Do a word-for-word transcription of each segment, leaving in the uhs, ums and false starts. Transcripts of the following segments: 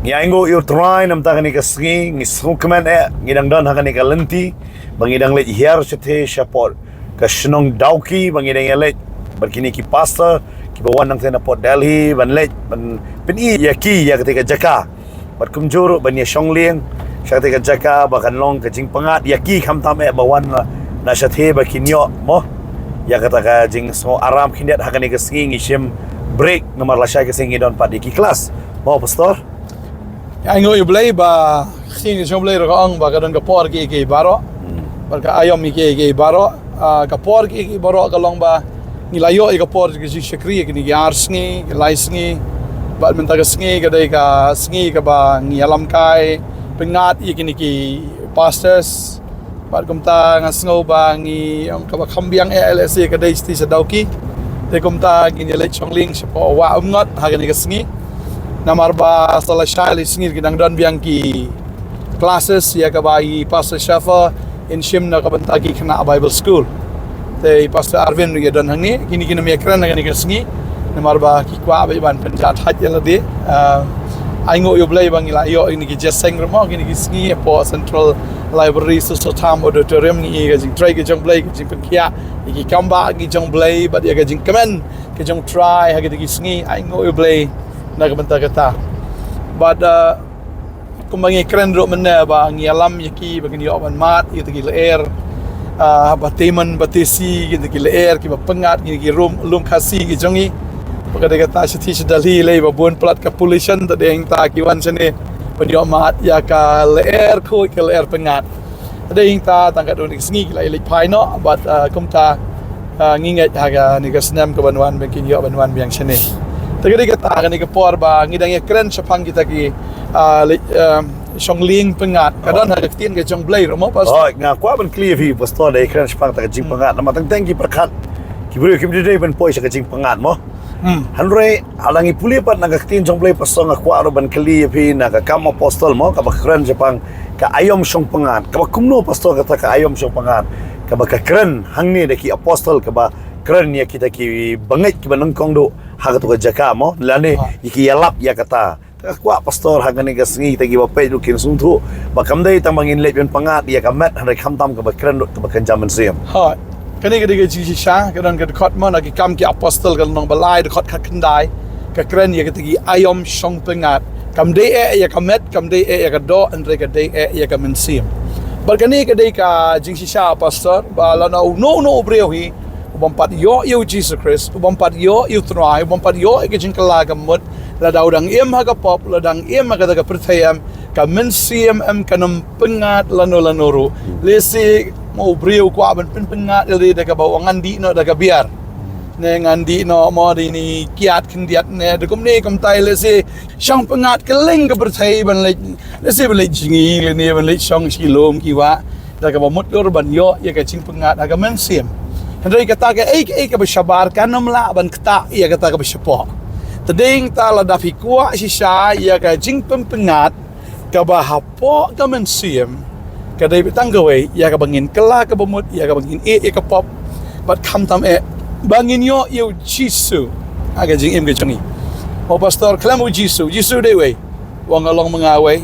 Ngi ainguh ïa u Trai namar kane ka sngi, ngi sngewkmen eh ngi dang don ha kane ka lynti ba ngi dang leit hiar shathie shapoh ka shnong Dawki ba ngi dang ïaleit bad kine ki pastor kiba wan nangtei na Port Delhi ban leit ban pyni ïa ki ïa katei ka jaka. Bad kumjuh ruh ban ïa shong lieng sha katei ka jaka ba kan long ka jingpyngngad ïa ki khamtam eh ba wan na, na shathie ba kin ïoh mo ïa kata ka jingsngew aram khyndiat ha kane ka sngi ngi shim break namar lashai ka sngi ngi don pat ïa ki klas. Mo pastor. Ai nguh ïa u Blei ba ka ktien ka jong u Blei ruh ka ong ba ka don ka por kiei kiei baroh. Bad ka aïom ïa kiei kiei baroh. Ah, ka por kiei kiei baroh ka long ba ngi la ïoh ïa ka por ka jingshakri ïa kine ki ar sngi, ki lai sngi. Bad mynta ka sngi ka dei ka sngi kaba ngi ïalam kai pyngngad ïa kine ki pastors. Bad kumta nga sngew ba ngi ong kaba kham biang eh lehse ka dei shathie sha Dawki. Te kumta ngin ïaleit shong lieng shapoh Wah Umngot ha kane ka sngi. Namar ba sa lashai lai sngi ki dang don biang ki classes ïa kaba i Pastor Shafa in shim na ka bynta ki khynnah Bible School. Te i Pastor Arvin ruh ïa don hangne, kine kine me kren ha kane ka sngi. Namar ba ki kwah ba ban pynjah thait ïa lade. Ah, ai nguh ïa u Blei ba ngi la ïoh ïa kine ki jingïaseng ruh mo kine ki sngi hapoh Central Library Soso Tham Auditorium ngi ïa ka jingtrei ka jong u Blei ka jingpynkhiah ïa ki kambah ki jong u Blei bad ïa ka jingkmen ka jong u Trai ha kine ki sngi ai nguh ïa u Blei na ka bynta kata. Bad ah, kumba ngi kren ruh mynne ba ngi ïalam ïa ki ba kin ïoh ban mad ïa kita ki lyer. Ah, ba temen ba tesi ïa kita ki lyer kiba pyngngad ïa ki rum lum Khasi ki jong ngi. Ba ka dei kata shathie sha Delhi lei ba bun palat ka pollution ta dei ta ki wan shane ban ïoh mad ïa ka lyer khuid ka lyer pyngngad. Ta dei ta tang ka don ka sngi ki la ïa leit phai noh bad ah, kumta ah, ngi ngeit ha kane ka snem ka ban wan ba kin ïoh ban wan biang shane. Ta ka dei kata kane ka por ba ngi dang ïa kren shaphang kita ki ah, leit ah, shong lieng pyngngad ka don ha ka ktien ka jong u Blei ruh mo pastor. Oh, nga kwah ban kylli ïa phi pastor da ïa kren shaphang ta ka jingpyngngad namar teng teng ki pyrkhat ki briew kim dei ban poi sha ka jingpyngngad mo. Hmm. Hynrei ha la ngi pule pat na ka ktien jong u Blei pastor nga kwah ruh ban kylli ïa phi na ka Kam Apostol mo kaba kren shaphang ka aïom shong pyngngad kaba kumno pastor kata ka aïom shong pyngngad kaba ka kren hangne da ki apostol kaba kren ïa kita ki bangeit kiba nyngkong duh ha kato ka jaka mo lane ïa ki ïalap ïa kata. Ka kwah pastor ha kane ka sngi kita kiba peit ruh kin sngewthuh ba kam dei tang ba ngin leit ban pyngngad ïa ka met hynrei khamtam kaba kren ruh kaba kynja mynsiem. Ha kane ka dei ka jingshisha ka don ka dkhot mo na ki Kam ki Apostol ka lynnong ba lai dkhot khatkhyndai ka kren ïa kita ki aïom shong pyngngad. Kam dei eh ïa ka met kam dei eh ïa ka doh hynrei ka dei eh ïa ka mynsiem. Bad kane ka dei ka jingshisha pastor ba lano uno uno u briew hi u bym pat ïoh ïa u Jisu Khrist u bym pat ïoh ïa u Trai u bym pat ïoh ïa ka jingkylla ka mut lada u dang im ha ka pop lada u dang im ha kata ka pyrthei em ka mynsiem em kan ym pyngngad lano lano ruh. Lehse mo u briew u kwah ban pynpyngngad ïa lade da kaba u ngan dih noh da ka biar ne ngan dih noh mo da ini kiad khyndiat ne da kumne kumtai lehse shong pyngngad kylleng ka pyrthei ban leit lehse ban leit jngi lane ban leit shong shi lum ki wah da kaba mutdur ban ïoh ïa ka jingpyngngad ha ka mynsiem. Hynrei kata kaei kaei kaba shabar kan ym lah ban ktah ïa kata kaba shapoh. Te dei ta lada phi kwah shisha ïa ka jingpympyngngad kaba hapoh ka mynsiem ka dei tang kawei ïa kaba ngin kylla kaba mut ïa kaba ngin ïeh ïa ka pop bad khamtam eh ba ngin ïoh ïa u Jisu ha ka jingim ka jong ngi. O pastor khlem u Jisu, Jisu dei wei. Wan nga long ma nga wei.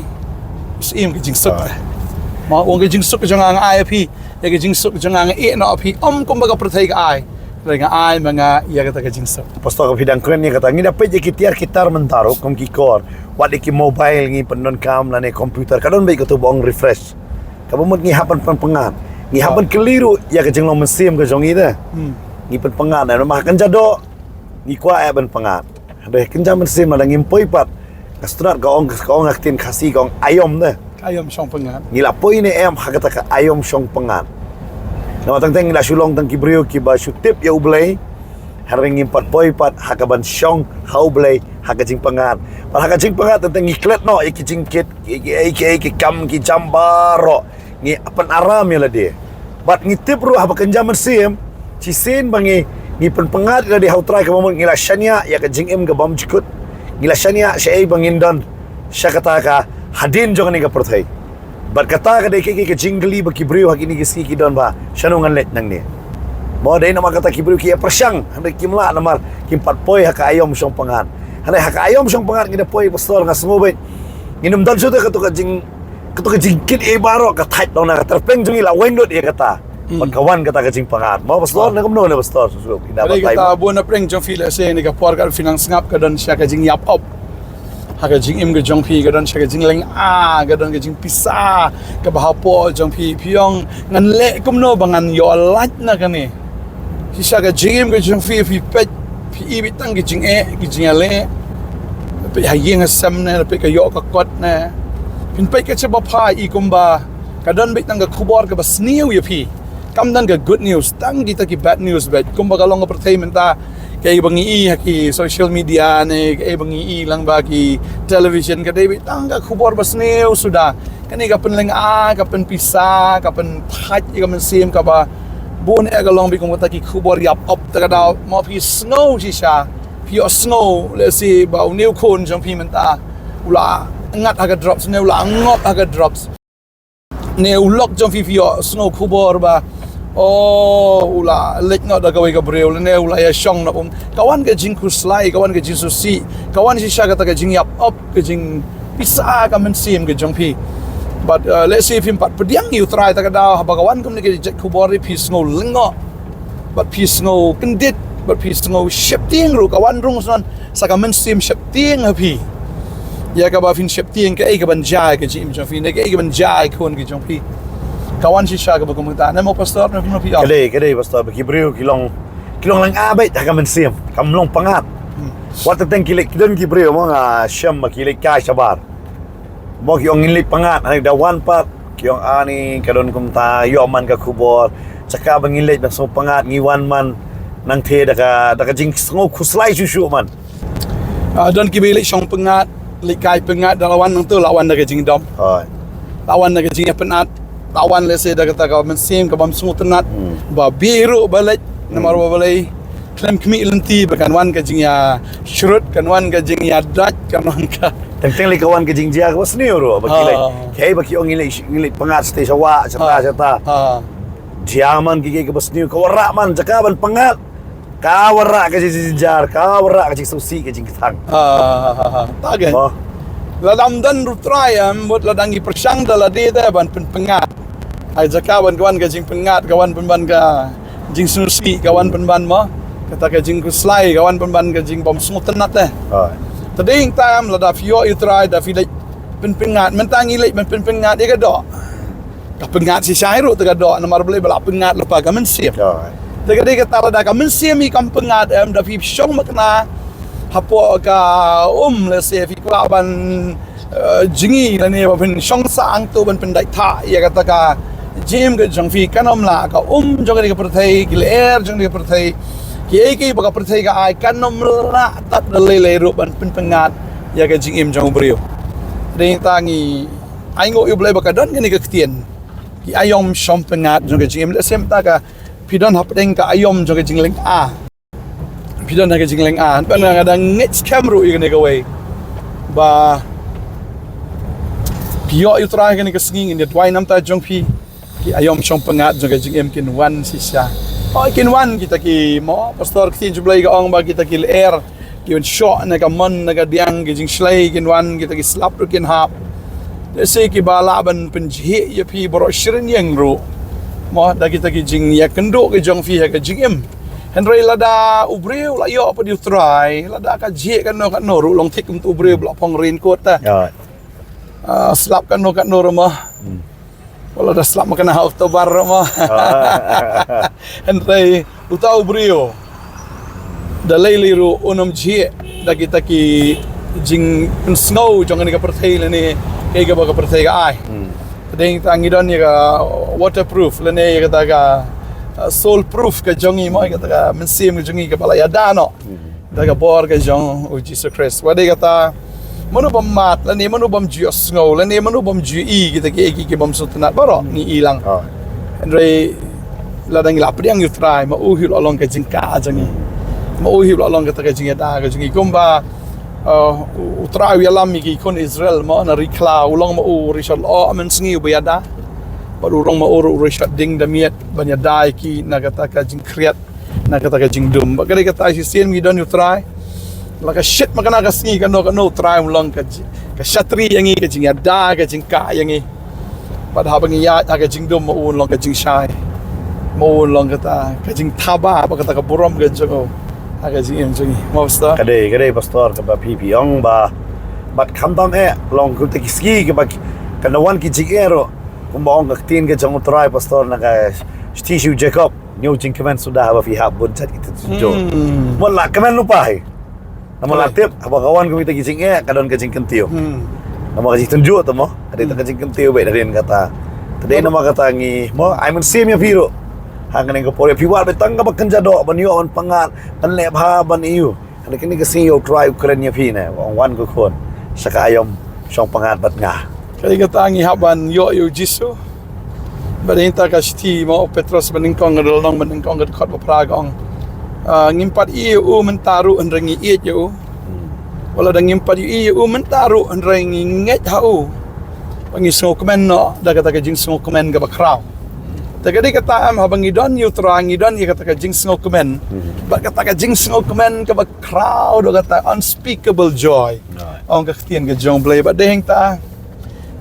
Syiem ka jingsuk. Ma wan ka jingsuk ka jong nga nga ai ïa phi ïa ka jingsuk ka jong nga nga ïeh noh ïa phi ym kumba ka pyrthei ka ai. Hynrei nga ai ma nga ïa kata ka jingsuk. Pastor ka phi dang kren ïa kata ngi da peit ïa ki tiar ki tar mynta ruh kum ki kor wat ïa ki mobile ngi pyndonkam lane computer ka don beit kato ba ong refresh. Kaba mut ngi hap ban pynpyngngad ngi hap ban kylli ruh ïa ka jinglong mynsiem ka jong ngi de. Ngi pynpyngngad na ma kan ja doh ngi kwah ïa ban pyngngad. Hynrei kynja mynsiem lada ngim poi pat ka strat ka ong ka ong ha ktien Khasi ka ong aïom de. Aïom shong pyngngad. Ngi la poi ne em ha kata ka aïom shong pyngngad. Namar teng teng ngi la shu long tang ki briew kiba shu tip ïa U Blei. Hynrei ngim pat poi pat ha ka ban shong ha U Blei ha ka jingpyngngad. Pat ha ka jingpyngngad teng teng ngi klet noh ïa ki jingkit ki ki ki ki kam ki jam baroh. Ngi pynaram ïa lade. Bad ngi tip ruh haba kynja mynsiem shisien ba ngi ngi pynpyngngad ïa lade ha U Trai kaba mut ngi la shaniah ïa ka jingim ka bymjukut. Ngi la shaniah shaei ba ngin don sha kata ka hadien jong kane ka pyrthei. Bad kata ka dei ka ka jingkylli ba ki briew ha kine ki sngi ki don ba shano ngan leit nangne. Mo dei namar kata ki briew ki ïa pyrshang hynrei kim lah namar kim pat poi ha ka aïom shong pyngngad. Hynrei ha ka aïom shong pyngngad ngi da poi pastor nga sngew beit. Ngin ym don shuh te kato ka jing, kato ka jingkit ei baroh ka thait long na ka tyrpeng jong ngi la weng lut ïa kata. Hmm. Bad ka wan kata ka jingpyngngad. Mo pastor, ah, ne kumno ne pastor, shuh shuh ina. Ka dei batai kata mo. Bun na pyrshah jong phi lehse ne ka por ka phi nang sngap ka don shisha ka jingïap op ha ka jingim ka jong phi, ka don shisha ka jinglynga, ka don ka jingpisa kaba hapoh jong phi. Phi ong ngan leh kumno ba ngan ïoh lait na kane. Shisha ka jingim ka jong phi, phi peit, phi i beit tang ki jingeh, ki jingïaleh. Peit ha ïing ha sem ne, peit ka ïoh ka kot ne. Phin peit ka jingpynim i kumba ka don beit tang ka khubor kaba sniew ïa phi. Kam don ka good news, tang kita ki bad news beit. Kumba ka long ka pyrthei mynta, kaei ba ngi i ha ki social media ne, kaei ba ngi i lyngba ki television, ka dei beit tang ka khubor ba sniew suda. Kane ka pynlynga, ka pynpisa, ka pynthait ïa ka mynsiem kaba bun eh ka long beit kum kata ki khubor ïap op. Ta ka daw mo phi sngew shisha, phi ïohsngew lehse ba une u khun jong phi mynta u la ngat ha ka drugs ne u la ngot ha ka drugs. Ne u lok jong phi, phi ïohsngew khubor ba, oh, u la leit noh da kawei ka briew, lane u la ïashong noh. Um, ka wan ka jingkhuslai, ka wan ka jingsngewsih, ka wan shisha kata ka jingïap op, ka jingpisa ka mynsiem ka jong phi. Bad, uh, lehse phim pat pdiang ïa u Trai ta ka daw, haba ka wan kumne ka jait khubor, phi sngew lyngngoh. Bad phi sngew kyndit, bad phi sngew sheptieng ruh, ka wan rung shuh sa ka mynsiem sheptieng ha phi. Ïa kaba phin sheptieng kaei kaban jia ka jingim jong phi, ne kaei kaban jia khun ki jong phi. Ka wan shisha kaba kumta, ne mo pastor, ne kumno phi ong? Ka dei, ka dei pastor, ba ki briew ki long, ki long lyngngoh beit ha ka mynsiem, kam long pyngngad. Hmm. Wat teng ki leit, ki don ki briew mo nga shem ba ki leit kai shabar. Mo ki ong ngin leit pyngngad, hangne da wan pat, ki ong ani, ka don kumta, ïoh man ka khubor. Jaka ba ngin leit ban sngew pyngngad, ngi wan man, nangta da ka, da ka jingsngew khuslai shuh shuh man. Ah, don kiba leit shong pyngngad, leit kai pyngngad, da la wan nangta, la wan da ka jingdom. Hooid. La wan da ka jingïapyngngad, la wan lehse da kata ka mynsiem, kabym sngewtynnat. Hmm. Ba bieit ruh ba leit, namar, hmm, ba balei. Khlem khmih lynti ba kan wan ka jingïashrut, kan wan ka jingïadait, kan wan ka. Teng teng lei ka wan ka jingjia kaba sniew ruh, ba ki leit. Ah. Kaei ba ki ong ngin leit, ngin leit pyngngad shatei shawa, shata, ah, shata. Ah. Jia man ki, ki kaba sniew, ka wanrah man, jaka ban pyngngad. Ka wanrah ka jingjynjar, ka wanrah ka jingsngewsih, ka jingkthang. Ah, ah, ah, ah. Ta ka. Mo. Lada ym don ruh u Trai em, bad lada ngi pyrshang da lade te ban pynpyngngad. Ai jaka ban ka wan ka jingpyngngad, ka wan pynban ka jingsngewsih, ka wan pynban mo. Kata ka jingkhuslai, ka wan pynban ka jingbym sngewtynnat te. Hooid. Te dei tam lada phi ïoh ïa u Trai, da phi leit pynpyngngad, mynta ngi leit ban pynpyngngad ïa ka doh. Ka pyngngad shisha ruh te ka doh, namar balei ba la pyngngad lypa ka mynsiem. Hooid. Te ka dei kata lada ka mynsiem hi kam pyngngad em, da phi shong makna hapoh ka um, lehse phi kwah ban eh, jngi lane ba phin shong sah hangto ban pyndait thah ïa kata ka jingim ka jong phi, kan ym lah, ka um jong kane ka pyrthei, ki lyer jong kane ka pyrthei, kiei kiei ba ka pyrthei ka ai, kan ym lah tad da lei lei ruh ban pynpyngngad ïa ka jingim jong u briew. Dei tang ngi ainguh ïa u Blei ba ka don kane ka ktien, ki aïom shong pyngngad jong ka jingim, lehse mynta ka phi don hapdeng ka aïom jong ka jinglyngngoh. Phi don ha ka jinglyngngoh, ban nga dang ngeit skhem ruh ïa kane kawei. Ba phi ïoh ïa u Trai kane ka sngi, ngin ïa duwai namar jong phi. Ki aïom shong pyngngad jong ka jingim kin wan shisha. Hooid kin wan kita ki mo, pastor, ka ktien jong u Blei ka ong ba kita ki lyer ki ban shoh na ka mon na ka diang, ki jingshlei kin wan, kita ki slap ruh kin hap. Lehse kiba lah ban pynjhieh ïa phi baroh shi rynieng ruh. Mo, da kita ki jingïakynduh ki jong phi ha ka jingim. Hynrei lada u briew la ïoh pat ïa u Trai, lada ka jhieh kano kano ruh, long thik kumta u briew ba la phong raincoat te. Ya. Ah, slap kano kano ruh mo. Hmm. Wat la da slap makna ha October ruh mo. Ah. Hynrei uta u briew da lei lei ruh un ym jhieh da kita ki jingpynsngew jong kane ka pyrthei lane kaei kaba ka pyrthei ka ai. Hmm. Te dei tang ngi don ïa ka waterproof lane ïa kata ka, uh, soul proof ka jong ngi mo, ïa kata ka mynsiem ka jong ngi kaba la ïada noh. Hmm. Da ka bor ka jong u Jisu Khrist. Wat dei kata mano bym mad lane mano bym ju ïohsngew lane mano bym ju i kita kiei kiei ki bym sngewtynnat baroh ngi i lang. Ah. Hynrei lada ngi la pdiang ïa u Trai, ma u hi u la long ka jingkah jong ngi. Ma u hi u la long kata ka jingïada ka jong ngi kumba, uh, u, u Trai u ïalam ïa ki khun Israel mo na ri khlaw, u long ma u u rishot lyoh mynsngi uba ïada. Bad u long ma u ruh u rishot ding da miet ban ïada ïa ki na kata ka jingkhriat, na kata ka jingdum. Bad ka dei kata shisien ngi don ïa u Trai. La ka shit makna ka sngi kano kano u Trai um long ka ji-, ka shatri ïa ngi, ka jingïada, ka jingkah ïa ngi. Bad haba ngi ïaid ha ka jingdum, ma u un long ka jingshai, ma u un long kata ka jingthaba bad kata ka burom ka jong u ha ka jingim jong ngi. Mo Pastor? Ka dei, ka dei Pastor, kaba phi phi ong ba, bad khamtam eh long kumta ki sngi kaba ki, kan da wan ki jingeh ruh, kumba ong ka ktien ka jong U Trai Pastor, na ka shithi sha u Jakob, ñiew jingkmen suda haba phi hap bun jait ki tyngjoh. Hmm. Mo la kmen lypa hi. Namar la Correct. Tip haba ka wan kumta ki jingeh ka don ka jingkyntiew. Hmm. Namar ka jingtyngjoh te mo, ka dei Hmm. ka jingkyntiew bad hadien kata. Te dei Correct. namar kata ngi mo ai mynsiem ïa phi ruh. Ha kane ka por ïa phi, wat bad tang kaba kynja doh ban ïoh ban pyngngad, ban leh bha ban ïoh. Hynrei kane ka sngi ïa U Trai u kren ïa phi ne, ong wan ko khun sha ka aïom shongpyngngad bad nga. Ka dei kata ngi hap ban ïoh ïa U Jisu. Bad ïa kata ka shithi ma u Petros banyngkong ka lynnong banyngkong ka dkhot ba phra ka ong, ah, ngim pat ïohi ïa u mynta ruh hynrei ngi ïeit ïa u. Hmm. Wat la da ngim pat ïohi ïa u mynta ruh hynrei ngi ngeit ha u. Ba ngi sngewkmen noh da kata ka jingsngewkmen kaba khraw. Te ka dei kata em, haba ngi don ïa U Trai ngi don ïa kata ka jingsngewkmen. Hmm. Bad kata ka jingsngewkmen kaba khraw da kata unspeakable joy. Right. Ong ka ktien ka jong U Blei bad dei hangta.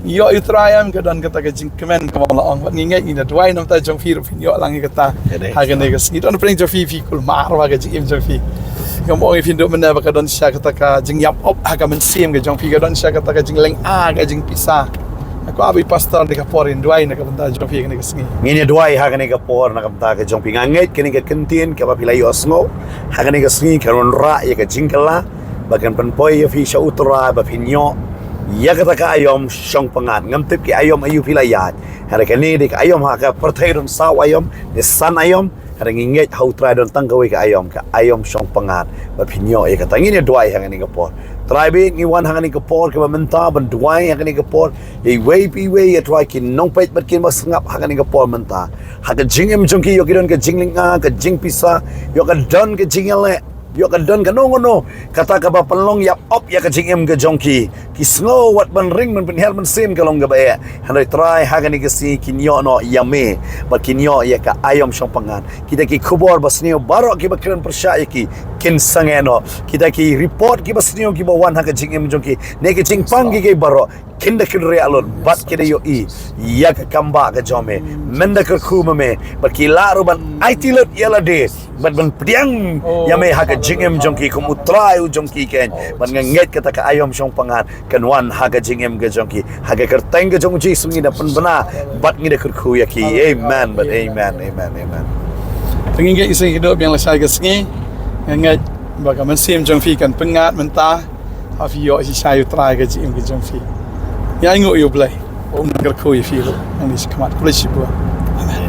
Ïoh ïa U Trai em ka don kata ka jingkmen kaba la ong bad ngi ngeit ngi da duwai namar ta jong phi ruh phin ïoh lang ïa kata. Ka dei. Ha kane ka sngi don pyrshah jong phi, phi kulmar bad ka jingim jong phi. Ngam ong ïa phi duh mynne ba ka don shisha kata ka jingïap op ha ka mynsiem ka jong phi, ka don shisha kata ka jinglynga ka jingpisa. Nga kwah ba i Pastor na ka por in duwai na ka bynta jong phi kane ka sngi. Ngin ïa duwai ha kane ka por na ka bynta ka jong phi. Nga ngeit kane ka kyntien kaba phi la ïohsngew ha kane ka sngi kan wanrah ïa ka jingkylla ba kan pynpoi ïa phi sha U Trai ba phin ïoh ïa kata ka aïom shongpyngngad. Ngam tip ki aïom aïu phi la ïaid, hynrei kane dei ka aïom ha ka pyrthei don saw aïom ne san aïom. Hynrei ngi ngeit ha U Trai don tang kawei ka aïom, ka aïom shongpyngngad. Bad phin ïoh ïa kata, ngin ïa duwai ha kane ka por. Trai bad ngi wan ha kane ka por kaba mynta ban duwai ha kane ka por ïa iwei pa iwei ïa Trai ki nongpeit bad ki basngap ha kane ka por mynta. Ha ka jingim jong ki ïoh ki don ka jinglynga, ka jingpisa, ïoh ka don ka jingïaleh, ïoh ka don kano kano kata kaba pynlong ïap op ïa ka jingim ka jong ki. Ki sngew wat ban ring ban pynhiar mynsiem ka long kaba eh. Hynrei Trai ha kane ka sngi kin ïoh noh ïa me bad kin ïoh ïa ka aïom shongpyngngad. Kita ki khubor basniew baroh kiba kren pyrshah ïa ki kin sangeh noh. Kita ki report kiba sniew kiba wan ha ka jingim jong ki ne ka jingpang ki ki baroh kin da kynriah lut bad ki da ïohi ïa ka kambah ka jong me. Men da kyrkhu ma me bad ki lah ruh ban aiti lut ïa lade bad ban pdiang ïa me ha ka jingim jong ki kum U Trai u jong ki keiñ. Bad nga ngeit kata ka aïom shongpyngngad kan wan ha ka jingim ka jong ki. Ha ka kyrteng ka jong U Jisu ngi da pynbna bad ngi da kyrkhu ïa ki. Amen bad amen, amen, amen. Te ngi ngeit ïa ki sngi kiduk biang lashai ka sngi. Nga ngeit ba ka mynsiem jong phi kan pyngngad mynta. Ha phi ïoh shisha ïa U Trai ka jingim ka jong phi. Ïa ainguh ïa U Blei. Ba un kyrkhu ïa phi ruh. Ngi shi khmat khublei shibun. Amen.